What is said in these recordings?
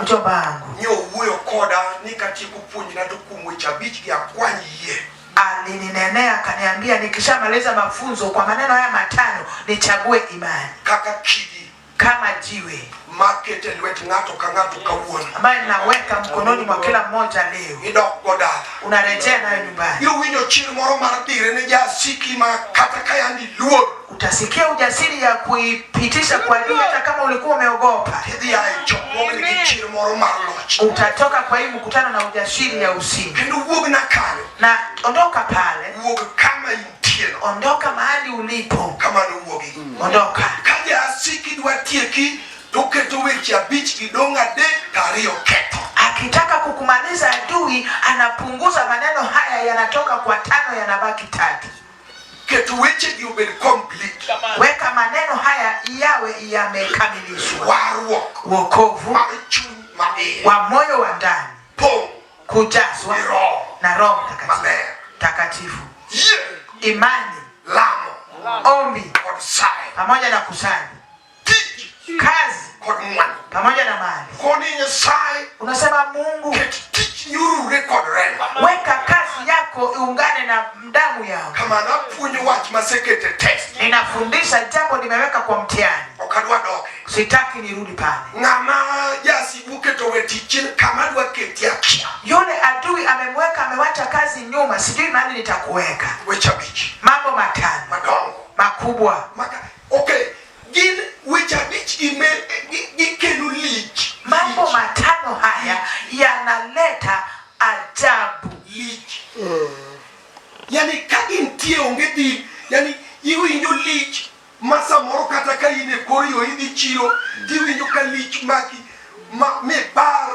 Mjomba wangu Nyowuoyo koda ni katieko puonjna to kuom weche abich gi akwany yie. Alinинenea akaniambia nikishamaliza mafunzo kwa maneno haya matano nichague imani Kaka kidi kama jiwe maketo e lwet ng'ato ka ng'ato kawuono. Ambayo ninaweka mkononi mwa kila mmoja leo. Idok go dala. Unarejea nayo nyumbani. Ibiro winjo chir moro mar dire ne jasiki ma kata ka yandi luor. Utasikia ujasiri ya kuipitisha kwa adui hata kama ulikuwa umeogopa. Tidhi a e chokruogni gi chir moro mar loch. Utatoka kwa hii mkutano na ujasiri ya ushindi. Kendo wuog na kanyo. Na ondoka pale. Wuog kama intie no. Ondoka mahali ulipo. Kama nowuogi. Ondoka. Ka jasiki dwa tieki to oketo weche abich gi dong' adek to ariyo ketho. Akitaka kukumaliza adui anapunguza maneno haya, yanatoka kwa tano yanabaki tatu. Ket wechegi obed complete. Weka maneno haya yawe yamekamilishwa. Warruok Wokovu mar chuny maiye. Wa moyo wa ndani. Pong' Kujazwa gi Roho na Roho Mtakatifu. Maler. Takatifu. Yie, Imani, lamo ombi kod sayo. Pamoja na kusali. Tich Kazi kod mwandu. Pamoja na mali. Koni Nyasaye Unasema Mungu, ket tich nyurure kod remba. Weka kazi yako iungane na damu yangu. Kamano apuonjo wach masekete test. Ninafundisha jambo nimeweka kwa mtihani. Ok adwa doke. Sitaki nirudi pale. Ng'ama jasigu oketo we tich chien kama adwa keti akia. Yule adui amemweka, amewacha kazi nyuma, sijui mahali nitakuweka. Weche abich. Mambo matano Madongo. Makubwa. Maka, okay, gin weche abich gime gikelo lich. Mambo matano haya yanaleta ajabu. Lich. Yani ka gintie onge dhi, yani iwinjo lich ma samoro kata ka in e kor yo idhi chiro tiwinjo ka lich maki ma mipar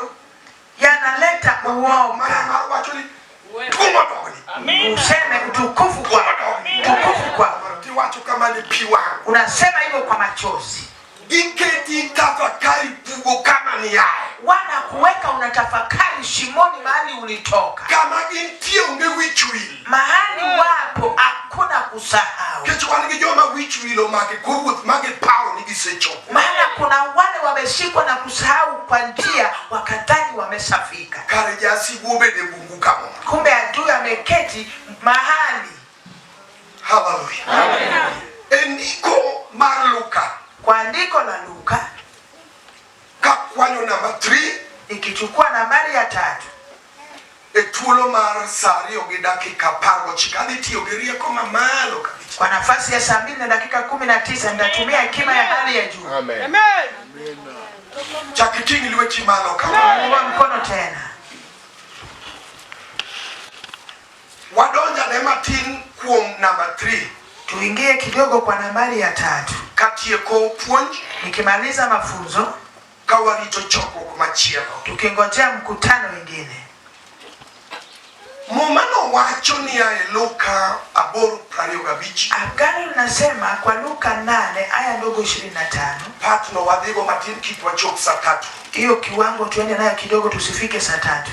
Yanaleta uoga. Mana mar wacho ni tumo dogni. Useme utukufu kwa utukufu kwa Tiwacho kama ni pi wang'. Unasema hivyo kwa machozi. Giketi tafakari bugo kama ni yae. Wanakuweka unatafakari shimoni mahali ulitoka. Kama gintie onge wich wil. Mahali wapo hakuna kusahau. Nikech wan gi joma wich wil omako e kor wuoth ma giparo ni gisechopo. Maana kuna wale wameshikwa na kusahau kwa njia wakadhani wameshafika. Kare jasigu obedo e bungu kamoro. Kumbe adui ameketi mahali. Hallelujah. E ndiko mar Luka. Kwa andiko la Luka. Kakwanyo namba 3. Ikichukua nambari ya 3. E thuolo mar saa ariyo gi dakika apar gochiko adhi tiyo gi rieko mamalo kabisa. Kwa nafasi ya saa 2 na dakika 19 nitatumia hekima ya hali ya juu. Amen. Amen. Chak iting' lweti malo kama. Inua mkono tena. Wadonjane matin kuom namba 3. Tuingie kidogo kwa nambari ya 3. Katieko puonj. Nikimaliza mafunzo. Ka warito chokruok machielo. Tukingojea mkutano wengine. Muma no wacho niya e Luka 8:25. Agano linasema kwa Luka 8 aya ndogo 25. Part no wadhigo matin kik wachop saa tatu. Hiyo kiwango tuende nayo kidogo tusifike saa tatu.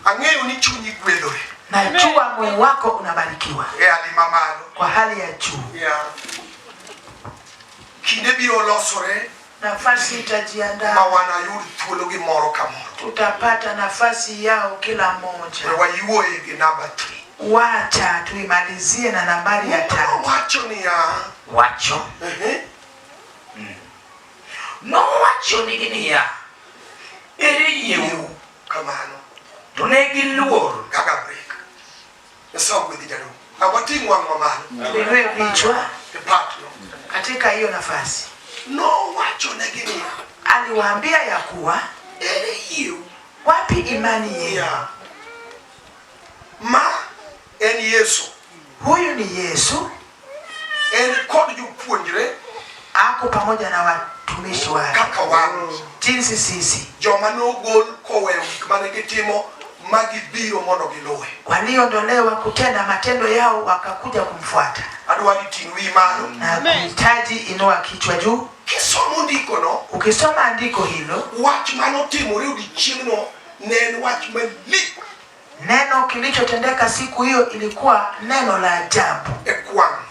Ang'eyo ni chunyi gwedhore. Najua moyo wako unabarikiwa. E hali mamalo. Kwa hali ya juu. Yeah. Kinde biro losore. Nafasi itajiandaa. Ma wanayud thuolo gi moro ka moro. Tutapata nafasi yao kila mmoja. We wayuoye gi namba 3. Wacha tuimalizie na nambari ya 3. Wacho niya. Wacho. Nowacho nigi niya, ere yieu? Kamano. To ne giluor. Kaka break. Nyasaye ogwedhi jaduong'. Awating' wang'wa malo. Tuinue vichwa. E part no. Katika hiyo nafasi. Nowacho negi niya. Aliwaambia ya kuwa, ere yieu? Wapi imani yenu? Yeah. Ma en Yesu. Huyu ni Yesu. En kod jopuonjre. Ako pamoja na watumishi wake. Kaka wan. Jinsi sisi. Joma nogol koweyo gik mane gitimo ma gibiro mondo giluwe. Waliondolewa kutenda matendo yao wakakuja kumfuata. Adwa ni ting' wiyi malo. Na kuhitaji inua kichwa juu. Kisomo ndiko no. Ukisoma andiko hilo. Wach manotimore odiechieng'no ne en wach malich. Neno kilichotendeka siku hiyo ilikuwa neno la ajabu. E kwang'.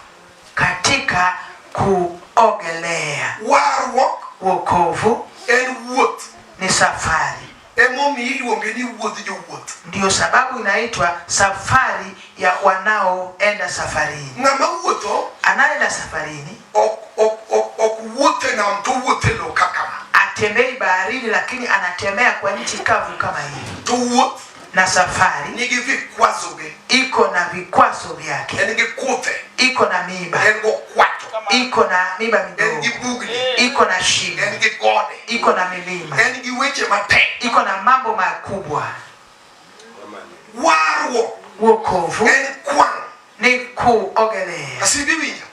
Katika kuogelea. Warruok. Wokovu. En wuoth. Ni safari. Emomiyo iluonge ni wuodh jowuoth. Ndiyo sababu inaitwa safari ya wanaoenda safarini. Ng'ama wuotho Anaenda safarini ok wuoth e nam to owuotho e lowo kaka ma. Atembei baharini, lakini anatembea kwa nchi kavu kama hii. To wuoth Na safari nigi vikwazo ge. Iko na vikwazo vyake, En gi kuthe. Iko na miiba, En gokwato. Iko na miiba En gi midogo, bugni. Iko na shimo, En gi gode. Iko na milima, En gi weche matek. Iko na mambo makubwa. Warruok Wokovu en kwang'. Ni kuogelea. Asibi winjo.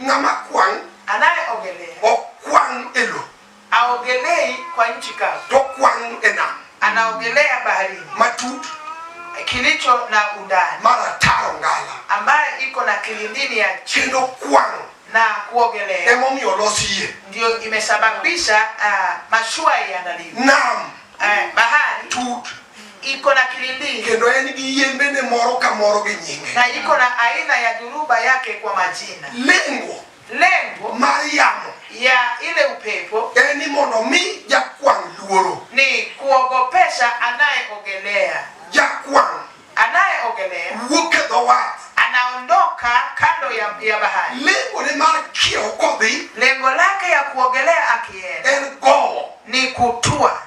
Ng'ama kwang' Anayeogelea ok kwang' e lo. Aogelei kwa nchi kavu, To kwang' e nam. Anaogelea baharini Matut kilicho na undani mar ataro ngala. Ambaye iko na kilindini ya chini. Kendo kwang' Na kuogelea emomiyo olos yie. Ndio imesababisha mashua iandaliwe. Nam Bahari tut iko na kilindini kendo en gi yembene moro ka moro gi nyinge. Na iko na aina ya dhuruba yake kwa majina. Lengo Lengo mar yamo ya ile upepo en ni mondo mi jakwang' luoro. Ni kuogopesha anayeogelea. Jakwang' Anayeogelea wuok e dho wath. Anaondoka kando ya bahari. Lengo ne mar kiewo kodhi Lengo lake ya kuogelea akienda en gowo. Ni kutua.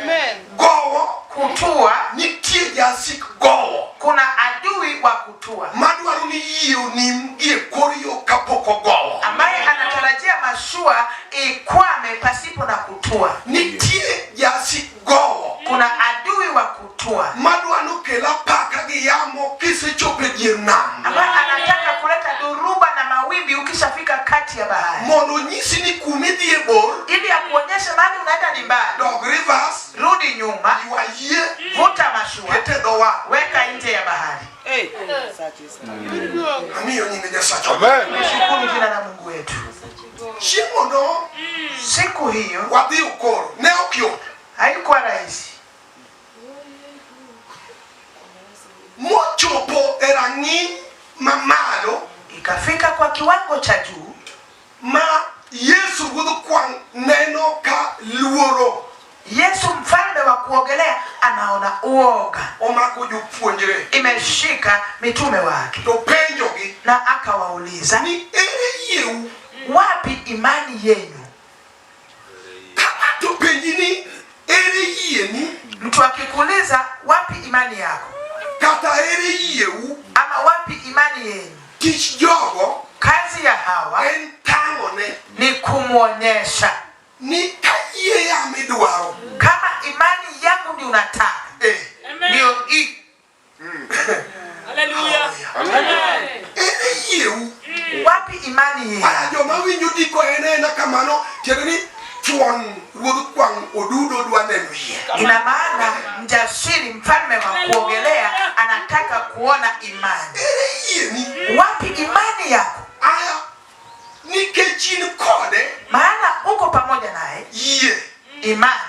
Amen. Gowo Kutua. Nitie jasik gowo. Kuna adui wa kutua madwaro ni yie onim gi e kor yo kapok ogowo. Ambaye anatarajia mashua ikwame pasipo na kutua. Nitie jasik gowo Kuna adui wa kutua madwa nokel apaka gi yamo kisechopo e dier nam. Ambaye anataka kuleta dhoruba na mawimbi ukishafika kati ya bahari, Mondo onyisi ni kumidhiye bor, ili akuonyeshe mahali unaenda ni mbali. Dog reverse, Rudi nyuma, ywa yie, vuta mashua, ket e dho wath. Weka nje ya bahari. Amiyo nying Nyasacha. Shukuru jina la Mungu wetu. Chieng'ono Siku hiyo wadhi Ukoro, ne ok yot. Haikuwa rahisi. Mochopo e rang'iny mamalo, ikafika kwa kiwango cha juu ma Yesu ruodh kwang' neno ka luoro. Yesu mfalme wa kuogelea anaona uoga. Omako jopuonjre. Imeshika mitume wake. To penjogi. Na akawauliza, ni ere yieu? Wapi imani yenu? Ka ng'ato penji ni ere yieni? Mtu akikuuliza wapi imani yako? Kata ere yieu? Ama wapi imani yenu? Tich jogo Kazi ya hawa en tang'one ni kumwonyesha ni ka yie ya midwaro. Kama imani yangu ndio unataka. Ndio hii. Hallelujah. Amen. Ere yieu? Wapi imani yenu? Aya, joma winjo ndiko en ena kamano, tiende ni thuon ruodh kwang' odudo dwa neno yie. Ina maana mjasiri mfalme wa kuogelea anataka kuona imani. Ere yieni? Wapi imani yako? Aya, nikech in kode, maana uko pamoja naye, yie imani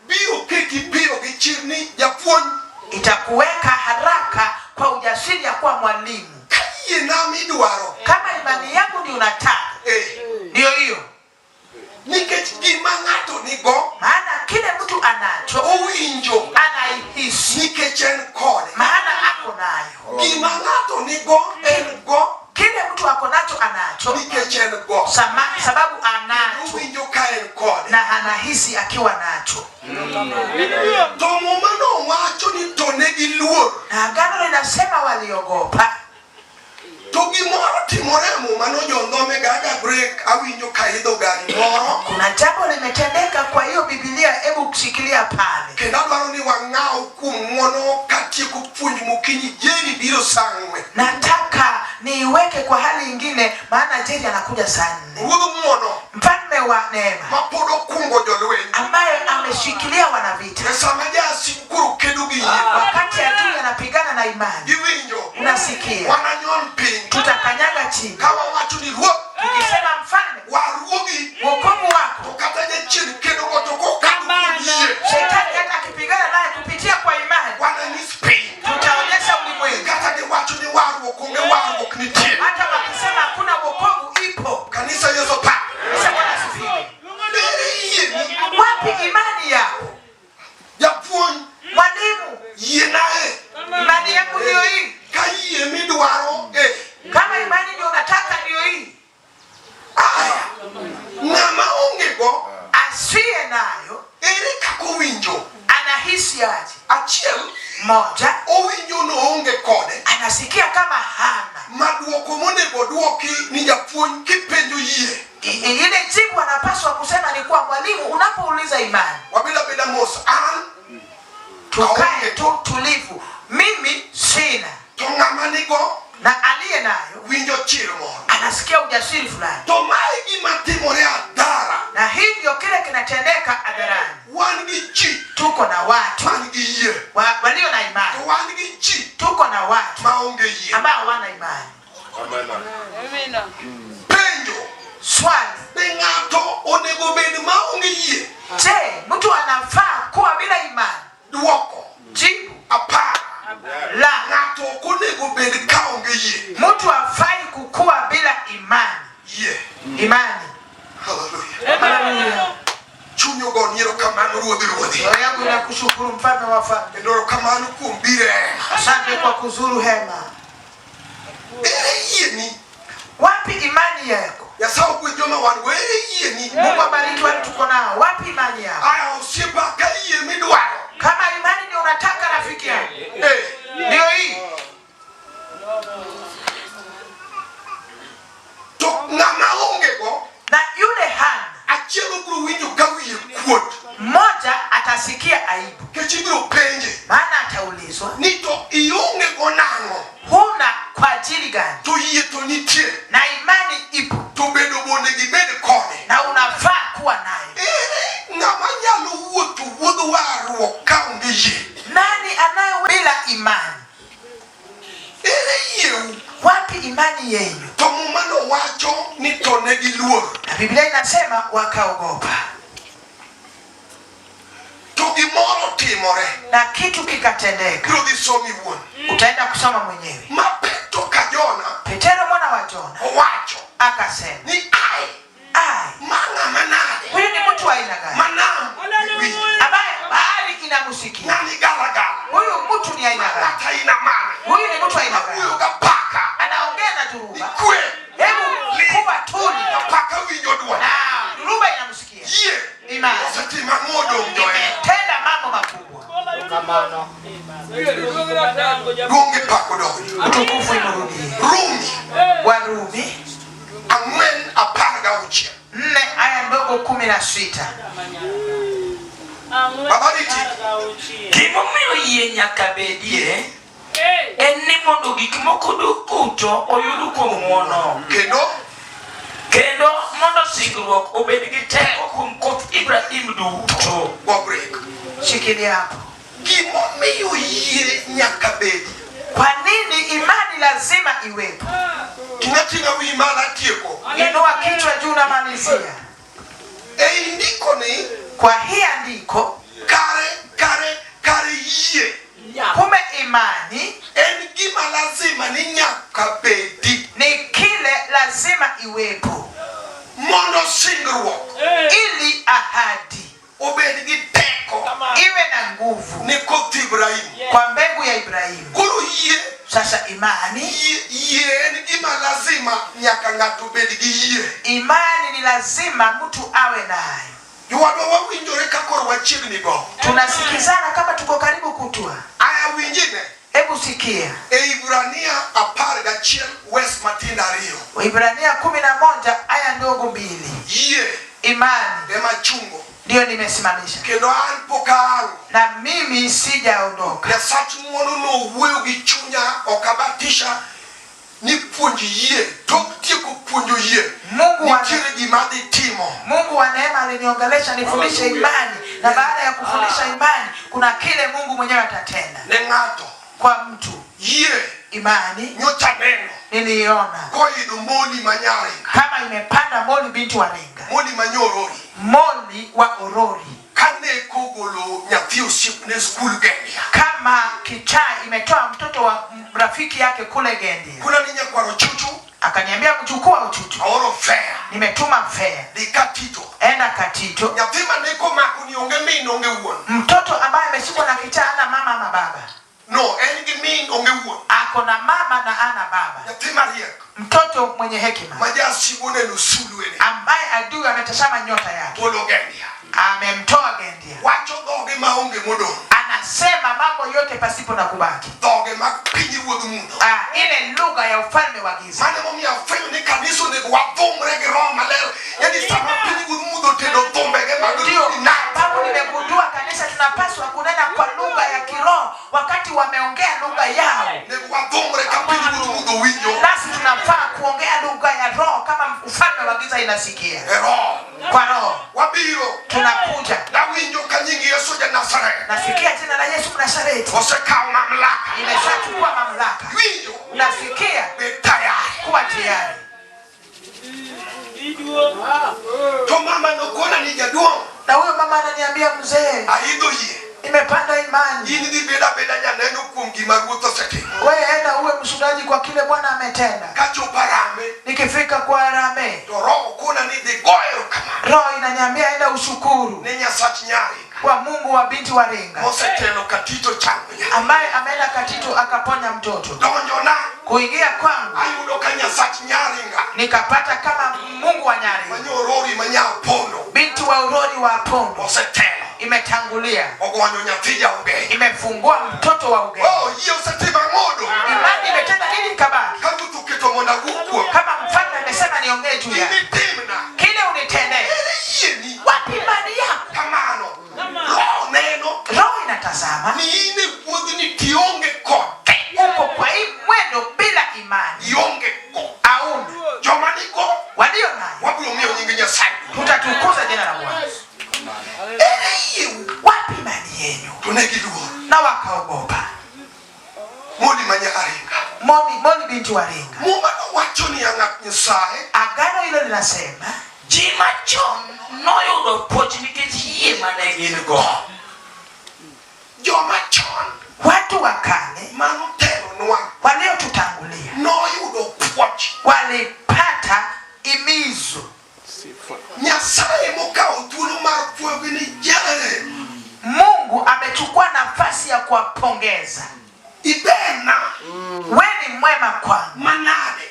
biro keti piyo gi chir ni japuonj itakuweka haraka kwa ujasiri ya kuwa mwalimu. Ka yie nami idwaro, kama imani yangu ndio unataka, ndio hiyo. Nikech gima ng'ato nigo, maana kile mtu anacho owinjo, anaihisi, nikech en kode, maana ako nayo. Gima ng'ato nigo en go, kile mtu ako nacho anacho, nikech en go. Sababu anacho, Owinjo ka en kode, na anahisi akiwa nacho. To Muma nowacho ni to ne giluor. Na agano linasema waliogopa. To gimoro timore e Muma no jondhome gaga break awinjo ka idho gari moro. Kuna jambo limetendeka, kwa hiyo Biblia hebu kushikilia pale. Kendo adwaro ni wang'aw kuom ng'wono katieko puonj mokinyi Jerry biro saa ang'wen. Nataka niiweke kwa hali ingine, maana Jerry anakuja saa 4. Ruodh ng'wono Mfalme wa neema ma pod okungo jolweny, ambaye ameshikilia wanavita. E sama jasigu koro kedo gi yie, wakati adui anapigana na imani, iwinjo, unasikia, wananyon piny, tutakanyaga chini. Ka wawacho ni ruoth, tukisema mfalme, waruogi, wokovu wako, to kata jachien kedo go to kokalo kuom yie, shetani hata akipigana naye kupitia kwa imani, wananyis piny, tutaonyesha ulimwengu. Kata giwacho ni warruok onge, warruok nitie. Hata wakisema hakuna wokovu, ipo. Kanisa Yesu pa. Kanisa Bwana asifiwe. Ere yieni? Asiye nayo ere kaka owinjo? Anahisi aje? Achiel, Moja, owinjo noonge kode. Anasikia kama hana. Ma duoko monego oduoki ni japuonj kipenjo yie. Ile jibu anapaswa kusema ni kuwa mwalimu, unapouliza imani, Wabed abeda mos, an tukae tu tulivu, mimi sina. To ng'ama nigo Na aliye nayo winjo chir moro. Anasikia ujasiri fulani. To mae gima timore hadhara. Na hivyo kile kinatendeka hadharani. Wan gi ji Tuko na watu man gi yie. Walio na imani. To wan gi ji Tuko na watu maonge yie. ambao hawana imani. Amina. Penjo. Swali. Be ng'ato onego bed maonge yie? Je, mtu anafaa kuwa bila imani? Duoko. Jibu. Apar. La. Ng'ato ok onego bed kaonge yie. Mtu hafai kukua bila imani. Yie. Imani. Hallelujah. Hallelujah. Chuny ogoni erokamano Ruodh ruodhi. Roho yangu inakushukuru mfalme wa wafalme. Kendo erokamano kuom biro e hema. Asante kwa kuzuru hema. Ere yieni? Wapi imani yako? Nyasaye ogwedh joma wan go. Ere yieni? Mungu abariki wale tuko nao. Wapi imani yako? Aya osiepa, ka yie midwaro. Kama imani ndio unataka rafiki yangu. Ndio hii. To ng'ama onge go, na yule hana, achiel obiro winjo ka wiye kuot. Mmoja atasikia aibu. Nikech ibiro penje. Maana ataulizwa, Ni to ionge go nang'o? Huna kwa ajili gani? To yie to nitie. Na imani ipo. To bedo mondo gibed kode. Na unafaa kuwa nayo. Ere ng'ama nyalo wuotho wuodh warruok ka onge yie? Nani anaye bila imani? Ere yieu? Wapi imani yenu? To Muma no wacho ni to ne giluor. Na Biblia inasema wakaogopa. To gimoro timore. Na kitu kikatendeka. Ibiro dhi somi wuon. Utaenda kusoma mwenyewe. Ma Petro ka Jona. Petero mwana wa Jona. Owacho. Akasema. Ni ai. Ai. Ma ng'ama nade? Huyu ni mtu wa aina gani? Manam. Ambaye bahari inamsikia. Ng'ani gala gala. Huyu mtu ni aina gani? Ng'ata ina mane. Huyu ni mtu wa aina gani? Huyu kapaka. Anaongea na dhoruba. Nikwe. Hebu kuwa tuli. Apaka winjo dwol. Na dhoruba inamsikia. Yie. Imani. Osetimo ang'o dong' joe? Imetenda mambo makubwa. Duong' gi pak odonjo. Utukufu imrudie. Rumi. Warumi. 4:16. 4 aya ndogo 16. Baba riti. Gimomiyo yie nyaka bedie en ni mondo gik moko duto oyud kuom ng'wono. Kendo? Kendo mondo singruok obed gi teko kuom koth Ibrahim duto. Go break. Shikilia hapo. Gimomiyo yie nyaka bedi. Kwa nini imani lazima iwepo? Ting'a ting'a wi malo atieko. Inua kichwa juu na malizia. Ei ndiko ni, kwa hii andiko, kare, kare, kare yie. Kumbe imani en gima lazima ni nyaka bedi. Ni kile lazima iwepo. Mondo singruok ili ahadi obed gi teko iwe na nguvu ne koth Ibrahim. Kwa mbegu ya Ibrahimu. Koro yie, Sasa imani, yie, yie en gima lazima nyaka ng'ato bed gi yie. Imani ni lazima mtu awe nayo. Jowadwa wawinjore ka koro wachiegni go. Tunasikizana kama tuko karibu kutua. Aya winjine. Hebu sikia. E Ibrania 11 wes matindo 2. Ibrania 11 aya ndogo 2. Yie. Imani. Ema chungo. Ndio nimesimamisha. Kendo an pok aango. Na mimi sijaondoka. Nyasach ng'wono nowuoyo gi chunya ok abatisha ni puonj yie. Tok tieko puonjo yie. Nitiere gima adhi timo. Mungu wa neema aliniongelesha nifundishe imani, na baada ya kufundisha imani kuna kile Mungu mwenyewe atatenda. Ne ng'ato. Kwa mtu. Yie. Imani. Nyocha neno. Niliona. Koidho moli manyare. Kama imepanda moli binti wa Ringa. Moli manyorori. Moli wa Orori. Kane kogolo nyathi osiepne skul Gendia. Kama kichaa imetoa mtoto wa rafiki yake kule Gendia. Kuna ni nyakwaro Chuchu. Akaniambia mjukuu wa Uchuchu. Aoro fea. Nimetuma fea. Dhi Katito. Enda Katito. Nyathi mane komako ni onge min onge wuon. Mtoto ambaye ameshikwa na kichaa ana mama ama baba. No, en gi min onge wuon. Ako na mama na ana baba. Nyathi mariek. Mtoto mwenye hekima. Ma jasigu oneno sulwene. Ambaye adui ametazama nyota yake. Polo Gendia. Amemtoa Gendia. Wacho dhoge maonge modong'. Anasema mambo yote pasipo na kubaki. Dhoge mag pinyruodh mudho. Ile lugha ya ufalme wa giza. Mano emomiyo afwenyo ni kanisa onego wadhumre gi Roho Maler. Yaani sama pinyruodh mudho otedo dhumbege mag Ndio Illuminati. sababu nimegundua kanisa tunapaswa kunena kwa lugha ya kiroho wakati wameongea lugha yao. Onego wadhumre ka pinyruodh mudho winjo. Nasi tunafaa kuongea lugha ya roho kama ufalme wa giza inasikia. E Roho. Kwa roho. Wabiro. Tunakuja. Nawinjo ka nying Yesu ja Nazareth. Nasikia jina la Yesu Mnazareti. Osekawo mamlaka. Imeshachukua mamlaka. Winjo. Nasikia. Bed tayari. Kuwa tayari. To mama nokona ni jaduong'. Na huyo mama ananiambia mzee, Aidho yie. nimepanda imani. In idhi bedo abeda janeno kuom gima Ruoth osetimo. Wewe enda uwe mshuhudaji kwa kile Bwana ametenda. Kachopo Harambee, Nikifika kwa Harambee, to Roho kona ni dhi go erokamano Roho inaniambia enda ushukuru ne Nyasach Nyaringa kwa Mungu wa binti wa Ringa mosetelo Katito chango nyathi. ambaye ameenda Katito akaponya mtoto. Donjona Kuingia kwangu ayudo ka Nyasach Nyaringa nikapata kama Mungu wa Nyaringa, manyorori manyapondo binti wa Urori wa Apondo, osetelo imetangulia, ogonyo nyathi jaugeng'. imefungua mtoto wa ugeni. Oh, yie osetimo ang'odo. Imani imetenda nini kabaki? Ka ruoth oketo mondo awuo kuom. Kama mfalme amesema niongee juu yake, Gimitimna. kile unitendee. Ere yieni. Wapi imani yako? Kamano. Roho neno. Roho inatazama Ni in e wuodhni tionge kode. uko kwa hii mwendo bila imani, Ionge go. hauna. Joma nigo Walio nayo wabiro miyo nying Nyasaye. tutatukuza jina la Bwana. Ere yieu. Wapi imani yenu? To ne giluor. Na wakaogopa. Moli ma Nyaringa. Moli binti wa Ringa. Muma nowacho ni ng'at Nyasaye. Agano hilo linasema Ji machon noyudo puonj nikech yie mane gin go. Joma chon watu wa kale manotelonwa waliotutangulia noyudo puoch. walipata imizo. Nyasaye mokawo thuolo mar puogi ni jare. Mungu amechukua nafasi ya kuwapongeza. Iberna. We ni mwema kwangu. Manade.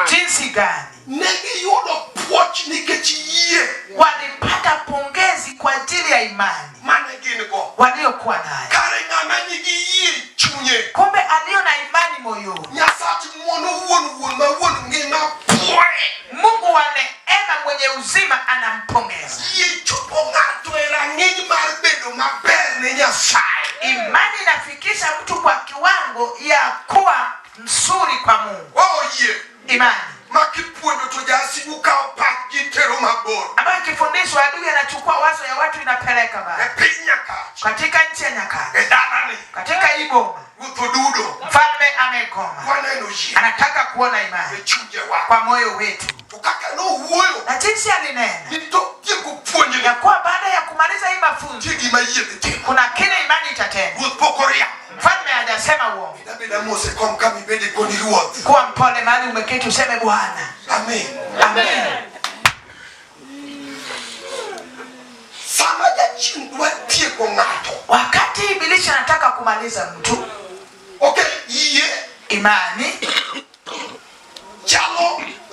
Jinsi gani? Ne giyudo puoch nikech yie. Walipata pongezi kwa ajili ya imani mane gin go. waliokuwa nayo. Kare ng'ama nigi yie chunye. Kumbe alio na imani moyoni. Nyasach ng'uono wuon wuon ma wuon ngima puoye. Mungu wa neema mwenye uzima anampongeza. Yie chopo ng'ato e rang'iny mar bedo maber ne Nyasaye. Imani inafikisha mtu kwa kiwango ya kuwa mzuri kwa Mungu. Oh yie. Imani Ma kipuonjo to jasigu kawo pach ji tero mabor. ambayo ikifundishwa adui anachukua wazo ya watu inapeleka mbali. E piny Nyakach. Katika nchi ya Nyakach. E dalani. Katika hii boma. Ruoth odudo. Mfalme amegoma. Waneno yie. Anataka kuona imani E chunjewa. kwa moyo wetu. To kaka nowuoyo. Na jinsi alinena Ni tok tieko puonjni. ya kuwa baada ya kumaliza hii mafunzo Nitie gima yie dhi timo. kuna kile imani itatenda. Ruoth pok oriambo. Mfalme hajasema uongo. Beda mos e kom kama ibede koni ruoth. Kuwa mpole mahali umeketi useme Bwana. Amen. Amen. Sama jachien dwa tieko ng'ato. Wakati ibilisi anataka kumaliza mtu. Okay, yie. Imani.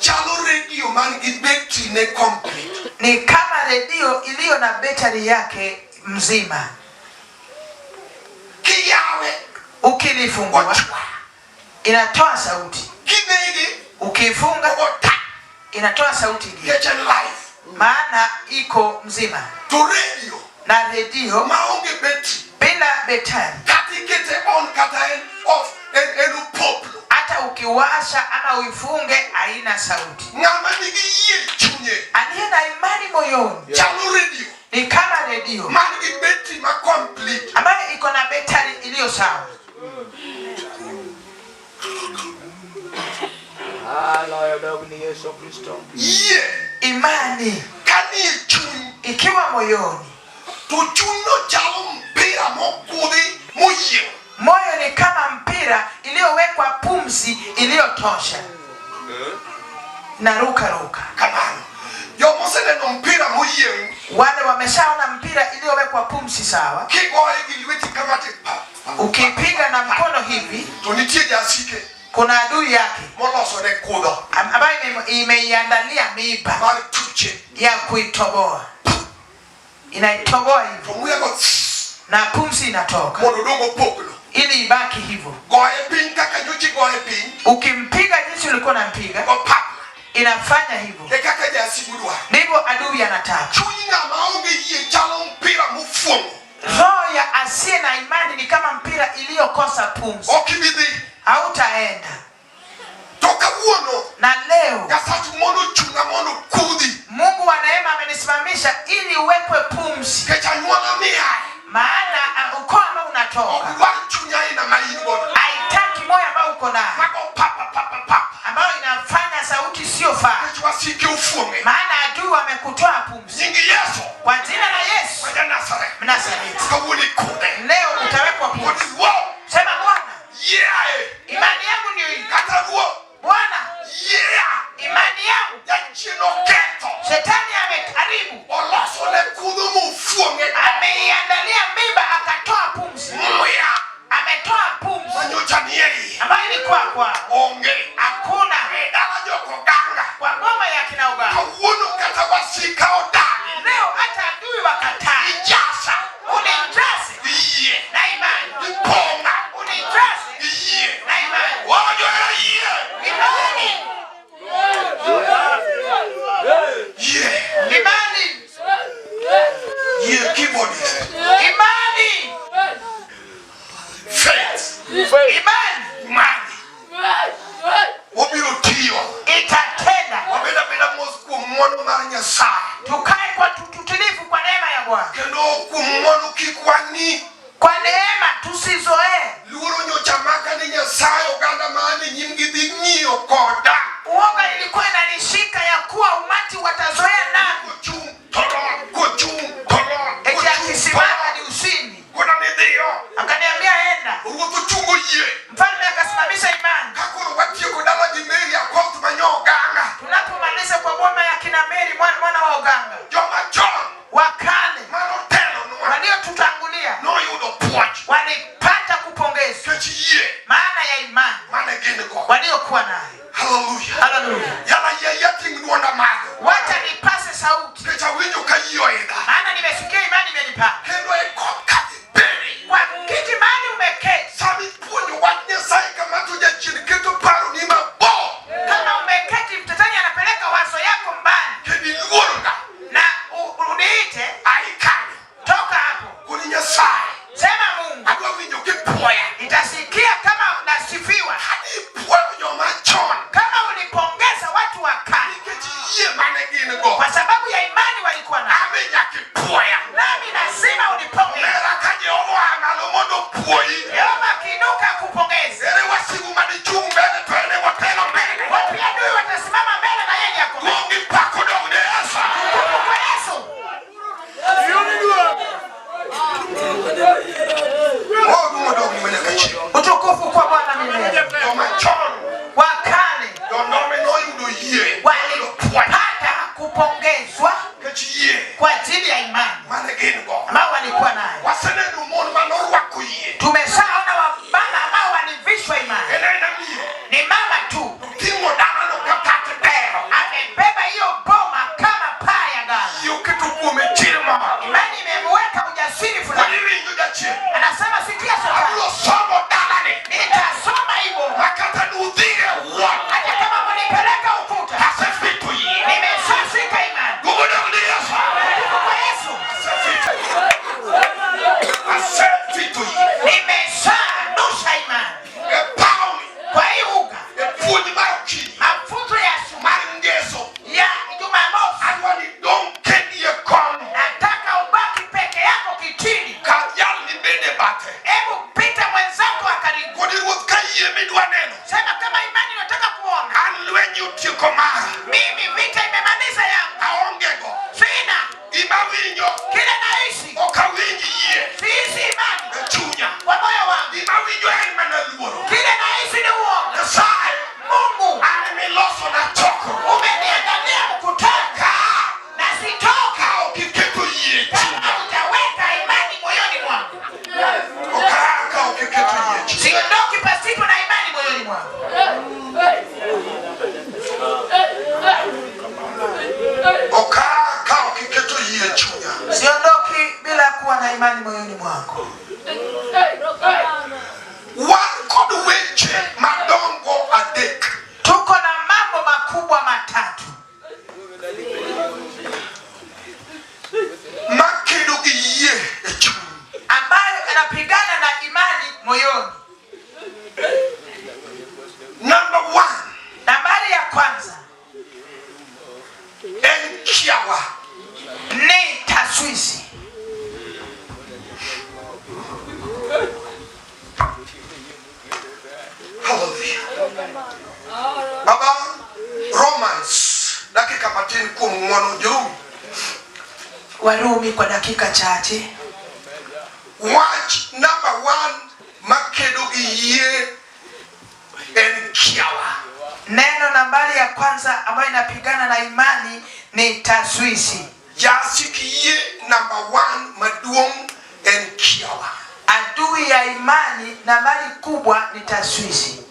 Chalo radio man gi betri ne complete. Ni kama redio iliyo na betri yake mzima. Kiyawe. Ukilifungua Ochwa. inatoa sauti. Kinege. Ukifunga Ota. inatoa sauti ingine. Kitchen life. Maana iko mzima. To radio. Na redio maonge betri. Bila betri. Kata ikete on kata en off en opoplo. Hata ukiwasha ama uifunge haina sauti. Ng'ama nigi yie chunye. Aliye na imani moyoni. Chalo radio. Ni kama redio. Man gi betri ma complete. Ambayo iko na betri iliyo sawa. Yesu Kristo. Yie. Imani Kanie chuny. ikiwa moyoni. To chunyno chalo mpira mokudhi moyieng'. Moyo ni kama mpira iliyowekwa pumzi iliyotosha. Na ruka ruka. Kamano. Joma oseneno mpira moyieng'. Wale wameshaona mpira iliyowekwa pumzi sawa. Kigoye gi lweti kama to pa, pa, Ukipiga na mkono hivi, to nitie jasike kuna adui yake moloso ne kudho ambayo imeiandalia miiba mar tuche ya kuitoboa. Inaitoboa hivyo. To muya go Na pumzi inatoka. Mondo odong' opoglo. Ili ibaki hivyo. Goye piny kaka nyocha igoye piny. Ukimpiga jinsi ulikuwa unampiga, Opapla. inafanya hivyo. E kaka jasigu dwaro. Ndivyo adui anataka. Chuny ng'ama onge yie chalo mpira mofuong'o. Roho ya asiye na imani ni kama mpira iliyokosa pumzi. Ok ibi dhi. Hautaenda. To kawuono Na leo Nyasach ng'wono ochunga mondo kudhi. Mungu wa neema amenisimamisha ili uwekwe pumzi. Nikech anyuola miaye. Maana ukoo ambao Ok unatoka dwar chuny aina ma in godo. haitaki moyo ambao uko nayo, Mago papa papa papa. ambayo inafanya sauti isiyofaa. Nikech wasike ofuong'e. Maana adui wamekutoa pumzi. Nying Yesu Kwa jina la Yesu ma ja-Nazareth. Mnazareti, Kawuono ikudhe. leo utawekwa Mondo pumzi. iwuo. Sema Bwana, Yie. imani yangu ndio hii. Kata ruo. Bwana, Yie. imani yangu Jachien oketho. shetani ameharibu, Oloso ne kudho mofuong'e. ameiandalia miba akatoa pumzi, Muya. ametoa pumzi Manyocha ni e iye. ambayo ilikuwa kwao. Onge. Hakuna E dala jokoganga. kwa ngoma ya kina Uganda. Kawuono kata wasika odagi. Leo hata adui wakataa, Ijasa. unijaze Yie. na imani, Ipong'a. unijaze Yie. na imani, Wajohera yie. imani, Yie. imani, Yie keyboardist. imani, Faith. imani Imani. Wabiro tiyo. itatenda. Wabed abeda mos kuom ng'wono mar Nyasaye. Tukae kwa tutulivu kwa neema ya Bwana, Kendo kuom ng'wono kik wang'i. kwa neema tusizoee. Luoro nyocha maka ni Nyasaye oganda mane nyimgi dhi ng'iyo koda. Uoga ilikuwa inanishika ya kuwa umati watazoea nami, Kochung' to lor, kochung' to lor, eti kochung' to akisimama lor. ni ushindi. Kona ni dhiyo. Akaniambia enda. Ruoth ochungo yie. Mfalme akasimamisha imani. Ka koro watieko dala gi Mary Akoth manyo oganga. Tunapomaliza kwa boma ya kina Mary mwana wa Oganga, Joma chon wa kale manotelonwa waliotutangulia noyudo puoch. walipata kupongezwa, Nikech yie maana ya imani mane gin go. waliokuwa nayo. Hallelujah. Haleluya! Yala yie yating' duonda malo. Wacha nipase sauti, Nikech awinjo ka yie oidha. maana nimesikia imani imenipaa. Kendo e kom ka ibede. Kwa kiti mahali umeketi, Sama ipuonjo wach Nyasaye kama to jachien keto paroni mabor. kama umeketi, mtetani anapeleka wazo yako mbali Kendo iluoroga. na uniite, Ai kanyo. toka hapo, Koni Nyasaye. sema Mungu, Adwa winjo kipuoya. nitasikia kama nasifiwa, Kane ipuoyo joma chon. kama ulipongeza watu wa kale Nikech yie mane gin go. kwa sababu ya imani walikuwa nayo, An be nyaka ipuoya. nami lazima unipongeze. Omera ka Jehova oa malo mondo opuoyi. Yehova akiinuka akupongeze. Ere wasigu madichung' mbele to en ema otelo mbele. Wapi adui watasimama mbele na yeye ako mbele. Luong gi pak odong ne Yesu. Utukufu kwa Yesu. Oh, duong' odong manyaka chieng'. Utukufu kwa Bwana milele. Joma chon Wa kale jondome noyudo yie. walipata kupongezwa Nikech yie kwa ajili ya imani mane gin go. ambao walikuwa nayo. Waseneno mon manorwako yie. Tumeshaona wamama ambao walivishwa imani. En aena miyo. Ni mama tu Oting'o dalano ka tat dero. amebeba hiyo boma kama paa ya ghala. Yie oketo kuome chir moro. Imani imemweka ujasiri Kod fulani. iwinjo jachien. Anasema sikia shetani, Abiro somo dalani. nitasoma hivyo Makata nudhire wuon. hata kama mnipeleka ukuta, Asefito yie. nimeshashika imani. Duong' odong ne Yesu. Utukufu kwa Yesu, Asefito yie. nimeshanusha imani E pawni. kwa hii uga. E puonj mar okinyi. Mafunzo ya asubuhi Mar ngeso. ya Jumamosi, Adwa ni dong' kendi e kom. nataka ubaki peke yako kitini. Kar jal mibede bathe. Hebu na imani moyoni mwangu. Wan kod weche madongo adek. Tuko na mambo makubwa matatu makedo gi yie e chuny, ambayo yanapigana na imani moyoni. Number one, Nambari ya kwanza en kiawa. ni taswisi. Hallelujah. Baba, Romans dakika matin kuom ng'wono Jorumi. Warumi kwa dakika chache. Wach number one makedo gi yie en kiawa. Neno nambari ya kwanza ambayo inapigana na imani ni taswisi. Jasik yie number one maduong' en kiawa. Adui ya imani nambari kubwa ni taswisi.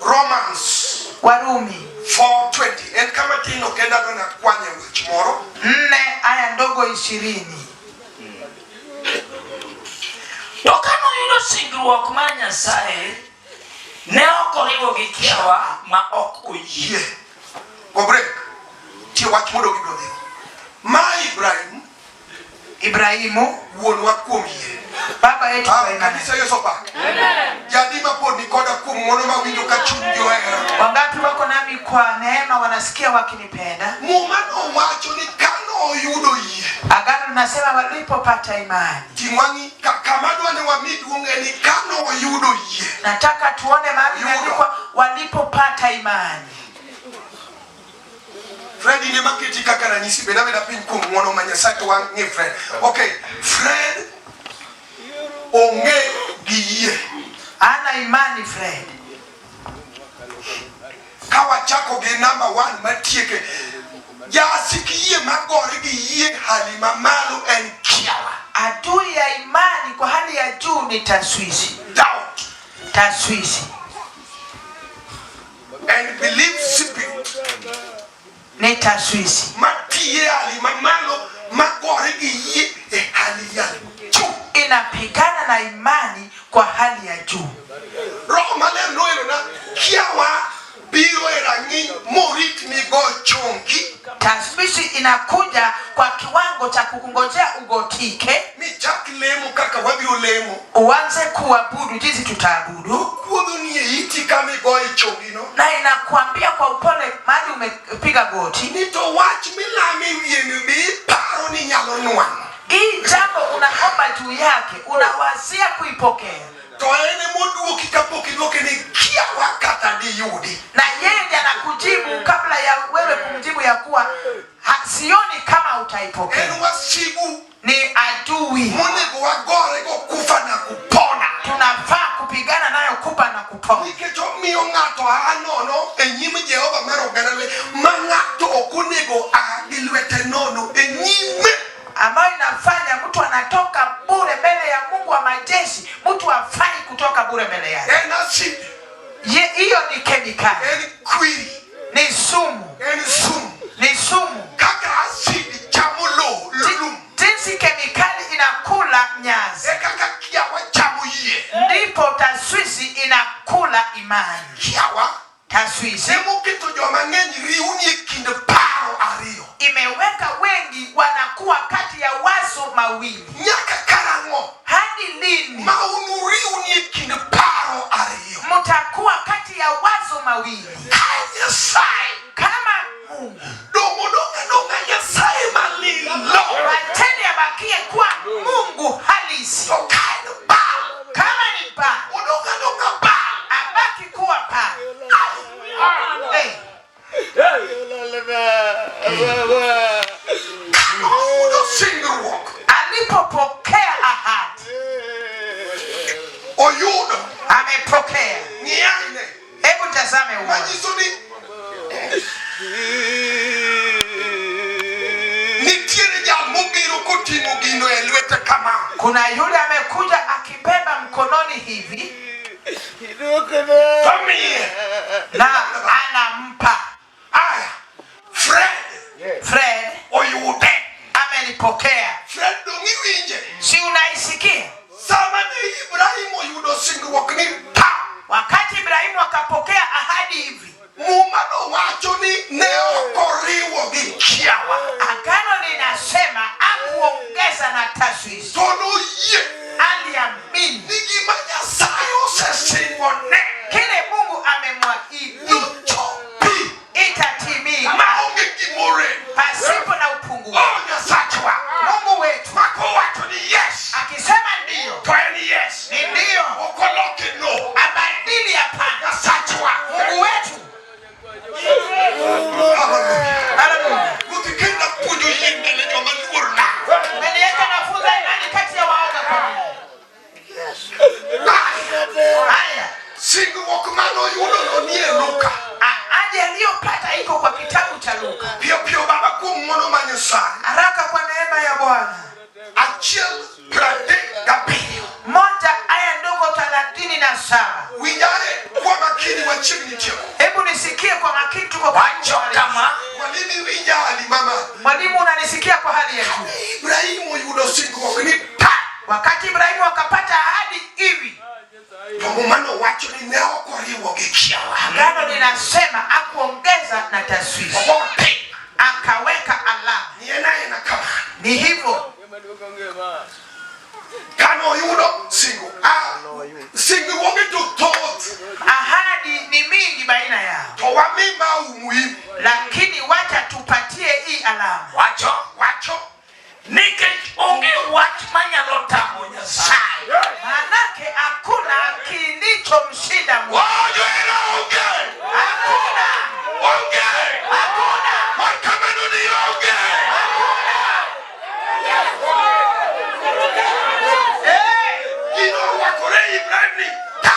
Romans Warumi 4:20 en kama tin ok en adwa nakwanye wach moro. 4 aya ndogo 20. To kanoyudo singruok mar Nyasaye, ne ok oriwo gi kiawa ma ok oyie. Yie. Go break. Tie wach modong' ibiro dhigo. Ma Ibrahim Ibrahimu wuonwa kuom yie. baba yetu kwa imani. Kanisa Yesu opak. Jadi mapod ni koda kuom ng'wono mawinjo ka chunygi ohera. Wangapi wako nami kwa neema wanasikia wakinipenda? Muma nowacho ni kanoyudo yie. Agano linasema walipopata imani. Ting' wang'i kama adwa ni wami duong' en ni kanoyudo yie. Nataka tuone mahali Yudo. imeandikwa walipopata imani. Fred in ema keti kaka ranyisi bed abeda piny kuom ng'wono ma Nyasaye to wang'i Fred. Okay, Fred onge gi yie. Ana imani Fred. Ka wachako gi number one matieke. Jasik yie magore gi yie hali mamalo en kiawa. Adui ya imani kwa hali ya juu ni taswisi. Doubt. Taswisi. And belief spirit. Ni taswisi. Matiye hali mamalo magore gi yie e hali ya juu. Inapigana na imani kwa hali ya juu. Roho Maler noelo na kiawa biro e rang'iny morit migo chongi. Taswisi inakuja kwa kiwango cha kukungojea ugotike, Michak lemo kaka wabiro lemo. uanze kuabudu jinsi tutaabudu, Kuodho ni e iti kama igoyo chongi no. na inakuambia kwa upole mahali umepiga goti, Ni to wach milame wiye ni be iparo ni nyalo nwang'o. hii jambo unaomba juu yake, unawazia kuipokea, To en emoduoki kapok iduoke ni kiawa kata diyudi. na yeye ndiye anakujibu kabla ya wewe kumjibu ya kuwa sioni kama utaipokea. En wasigu Ni adui, monego wagore go kufa na kupona. tunafaa kupigana nayo kupa na kupona, Nikech omiyo ng'ato a nono e nyim Jehova mar oganda le ma ng'ato ok onego a gi lwete nono e nyime. ambayo inafanya mtu anatoka bure mbele ya Mungu wa majeshi. Mtu hafai kutoka bure mbele yake. En acid, Hiyo ni kemikali, en kwiri, ni sumu, en sum. ni sumu. Kaka acid chamo lo, lum. Jinsi kemikali inakula nyasi, E kaka kiawa chamo yie. ndipo taswisi inakula imani. Kiawa Taswisi emoketo joma ng'eny riwni e kind paro ariyo. imeweka wengi wanakuwa kati ya wazo mawili. Nyaka karang'o Hadi lini ma unuriwni e kind paro ariyo? mtakuwa kati ya wazo mawili? Ka Nyasaye Kama Mungu, dong' odong' adong'a Nyasaye malilo. wacheni abakie kuwa Mungu halisi. To ka en Baal, Kama ni Baal, odong' adong'a Baal. abaki kuwa Baal. Hey, Kanoyudo singruok, alipopokea ahadi, oyudo amepokea. ng'iane Hebu tazame uone. manyiso ni nitiere jal mobiro koting'o gino e lwete kama. Kuna yule amekuja akibeba mkononi hivi Tomiye. na anampa Aya, Fred Fred. oyude. Alipokea. Fred dong iwinje. Si unaisikia? Sama ne Ibrahim oyudo singruok ni ta. Wakati Ibrahimu akapokea ahadi hivi, Muma nowacho ni ne ok oriwo gi kiawa. Agano linasema hakuongeza na taswisi, To noyie aliamini ni gima Nyasaye osesingone kile Mungu amemwahidi nochopi itatimia maonge gimorem. pasipo na upungufu. O Nyasachwa Mungu wetu makowacho ni yes akisema ndiyo to en yes. ni ndiyo, Ok oloke no. abadili hapana. Nyasachwa. Mungu wetu, Hallelujah. haleluya. Ruoth kenda puonjo yie mbele joma luor na. Umeniweka nafunza imani kati ya waoga kwa Mungu. Haya, Singruok manoyudo no nie Luka. ahadi aliyopata iko kwa kitabu cha Luka. Piyo piyo baba kuom ng'wono mar Nyasaye. Haraka kwa neema ya Bwana. 1:37. 1 aya ndogo 37. Winjare kwa makini machiegni tieko. Hebu nisikie kwa makini, tuko Wacho kama Mwalimu winjali mama. Mwalimu, unanisikia kwa hali ya juu. Ibrahim oyudo singruok ni ta. Wakati Ibrahimu akapata ahadi hivi, To muma nowacho ni ne ok oriwo gi kiawa. agano linasema hakuongeza na taswisi, Ogo tik. akaweka alama. Ni en aena kamano. Ni hivyo Kanoyudo singruok. Ah, singruoge to thoth. ahadi ni mingi baina yao, To wami ma umuhimu. lakini wacha tupatie hii alama. wacho Wacho. nikech onge wach manyalo tamo Nyasaye. Maanake hakuna kilichomshinda Mungu, Wajo era onge. hakuna, Onge. hakuna, Mar kamano ni onge. Hey! Gino orwakore Ibrahim ni ta.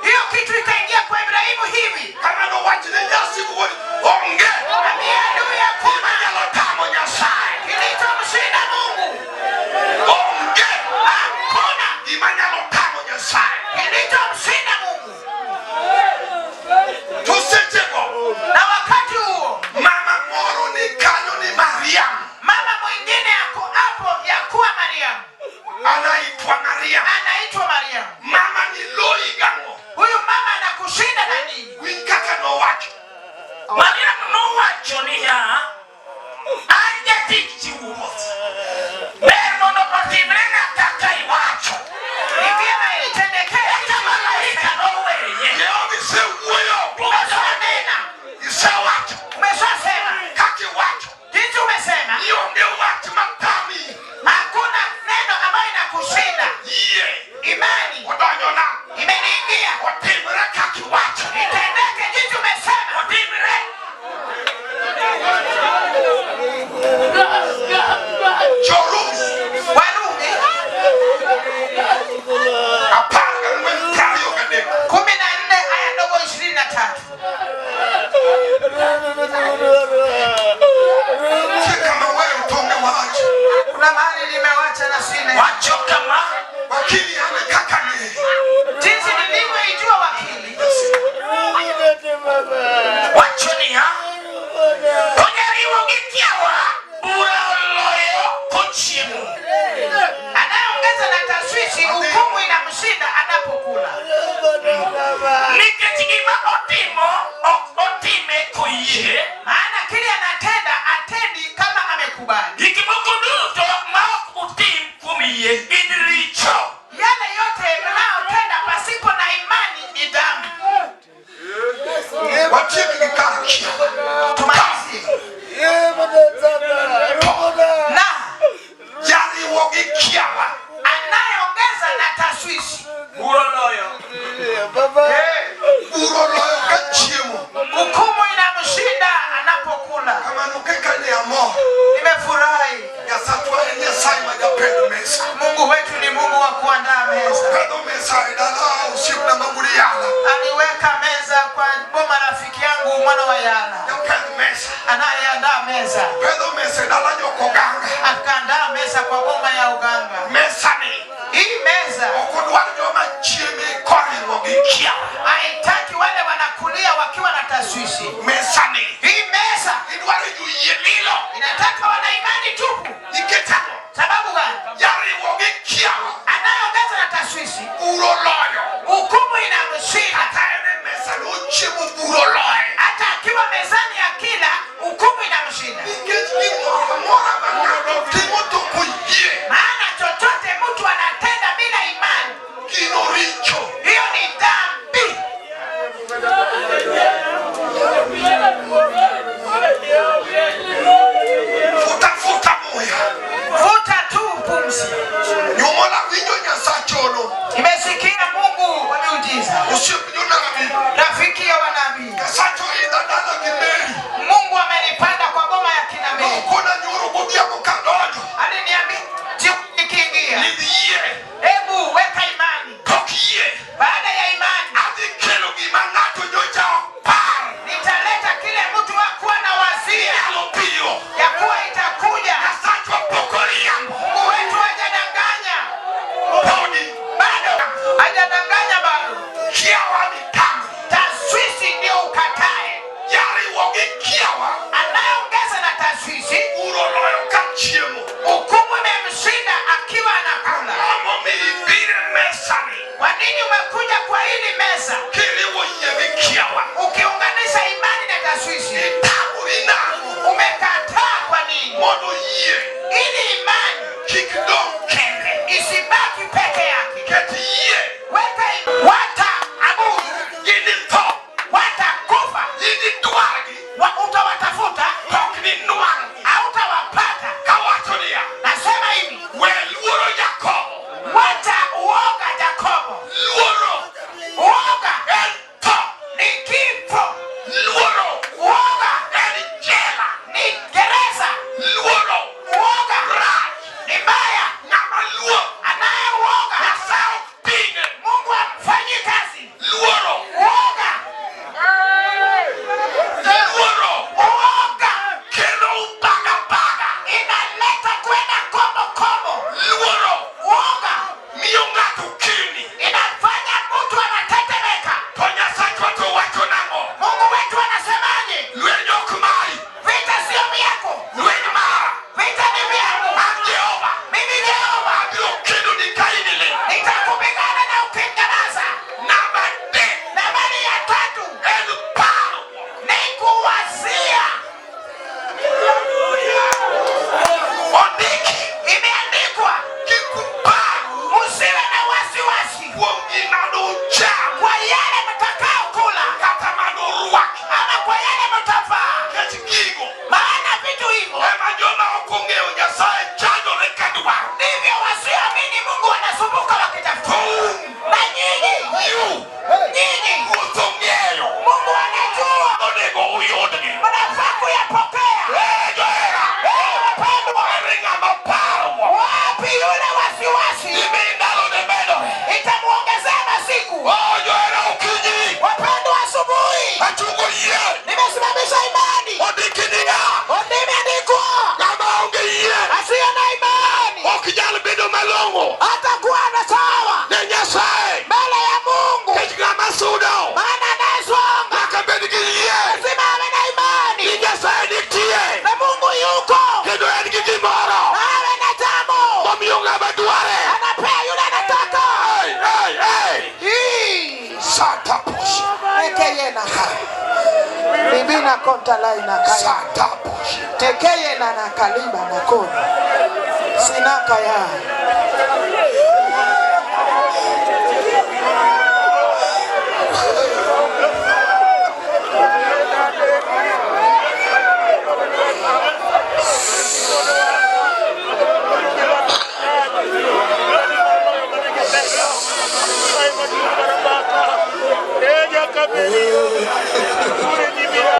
Hiyo kitu ikaingia kwa Ibrahimu hivi, Kama nowacho ne jasigu wuod onge. ambia adui hakuna Gima nyalo tamo Nyasaye. kilichomshinda Mungu, Onge. hakuna Gima nyalo tamo Nyasaye. kilichomshinda Mungu. To sechego Na wakati huo mama moro ni kanyo ni Mariam. mama mwingine ako hapo ya kuwa Mariamu, Anaitwa Mariam. anaitwa Mariamu. Mama ni loyi gang'o. Huyu mama anakushinda na nini? Winj kaka nowacho. Mariam nowacho niya, an jatich chi Ruoth. Ber mondo otimrena kaka iwacho. Ni vyema ilitendekee Eka malaika noweye. Jehova isewuoyo. Umeshanena, Isewacho. umeshasema, Kaka iwacho. jinsi umesema, Ni onge wach matami. hakuna neno ambayo inakushinda. Yie. Imani Odonjona. imeniingia, Otimre kaka iwacho. itendeke jinsi umesema. Otimre. Jorumi. Warumi 14 23. 14 aya ndogo 23. Tie kama wewe utonge wach. Kuna mahali nimewacha na sina. Wacho kama Wakili ane kaka ni. Jinsi nilivyoijua wakili, wacho niya, to jariwo gi kiawa bura oloyo kochiemo. anayeongeza na taswishi, hukumu inamshinda anapokula. Nikech gima otimo ok otime koyie. Maana kile anatenda atendi kama amekubali. Gik moko duto ma ok utim kuom yie gin richo. Yale yote mnayotenda pasipo na imani ni dhambi. Watiek gi kar kiawa. Tumalizie na Jariwo gi kiawa. anayeongeza na taswishi, Bura oloyo. Bura oloyo ka chiemo. hukumu inamshinda anapokula. Kamano kaka ne amor. Nimefurahi. Nyasachwa en Nyasaye ma japedh mesa. Mungu wetu ni Mungu wa kuandaa meza. Opedho mesa e dala osiepna ma wuod Yala. Aliweka meza kwa boma rafiki yangu mwana wa Yala, Japedh mesa. anayeandaa meza Pedho mesa e dala jokoganga. akaandaa meza kwa boma ya uganga. Mesa ni Hii meza ok odwar joma chieme koriwo gi kiawa. haitaki wale wanakulia wakiwa na taswishi. Mesa ni Hii meza idwaro joyie lilo. inataka wana imani tupu. Nikech ng'ama dware. Anapea yule anataka. Hey, hey, hey. Hii. Sata posha. Tekeye na ka. Bibina konta laina kaya. Sata posha. Tekeye na nakaliba na kona. Sinaka ya.